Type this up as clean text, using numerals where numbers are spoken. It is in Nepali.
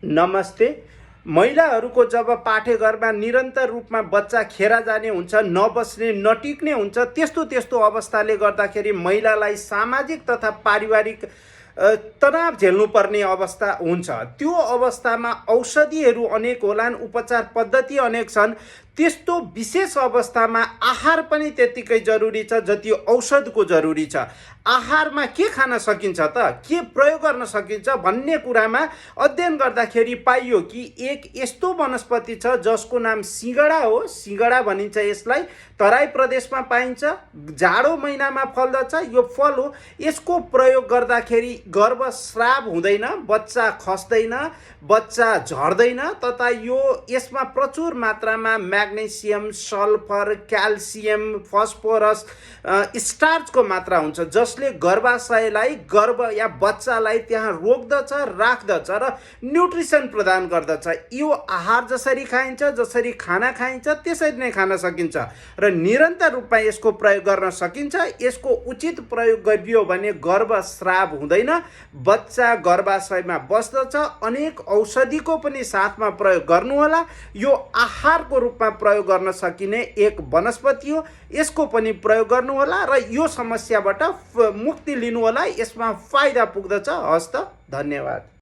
नमस्ते। महिलाहरूको जब पाठेघरमा निरन्तर रूपमा बच्चा खेरा जाने हुन्छ, नबस्ने नटिक्ने हुन्छ, त्यस्तो त्यस्तो अवस्थाले गर्दाखेरि महिलालाई सामाजिक तथा पारिवारिक तनाव झेल्नुपर्ने अवस्था हुन्छ। त्यो अवस्थामा औषधिहरू अनेक होलान्, उपचार पद्धति अनेक छन्। त्यस्तो विशेष अवस्थामा आहार पनि त्यत्तिकै जरुरी छ जति औषधको जरुरी छ। आहारमा के खान सकिन्छ त, के प्रयोग गर्न सकिन्छ भन्ने कुरामा अध्ययन गर्दाखेरि पाइयो कि एक यस्तो वनस्पति छ जसको नाम सिंगडा हो। सिंगडा भनिन्छ यसलाई। तराई प्रदेशमा पाइन्छ, जाडो महिनामा फल्दछ। यो फल हो। यसको प्रयोग गर्दाखेरि गर्भस्राव हुँदैन, बच्चा खस्दैन, बच्चा झर्दैन, तथा यसमा प्रचुर मात्रामा म्याग्नेसियम, सल्फर, क्याल्सियम, फस्फोरस, स्टार्चको मात्रा हुन्छ, जसले गर्भाशयलाई, गर्भ या बच्चालाई त्यहाँ रोक्दछ, राख्दछ र न्युट्रिसन प्रदान गर्दछ। यो आहार जसरी खाइन्छ, जसरी खाना खाइन्छ त्यसरी नै खान सकिन्छ र निरन्तर रूपमा यसको प्रयोग गर्न सकिन्छ। यसको उचित प्रयोग गरियो भने गर्भस्राव हुँदैन, बच्चा गर्भाशयमा बस्दछ। अनेक औषधिको पनि साथमा प्रयोग गर्नुहोला। यो आहारको रूपमा प्रयोग गर्न सकिने एक वनस्पति हो। यसको पनि प्रयोग गर्नुहोला र यो समस्याबाट मुक्ति लिनुहोला। यसमा फाइदा पुग्दछ। हस्त, धन्यवाद।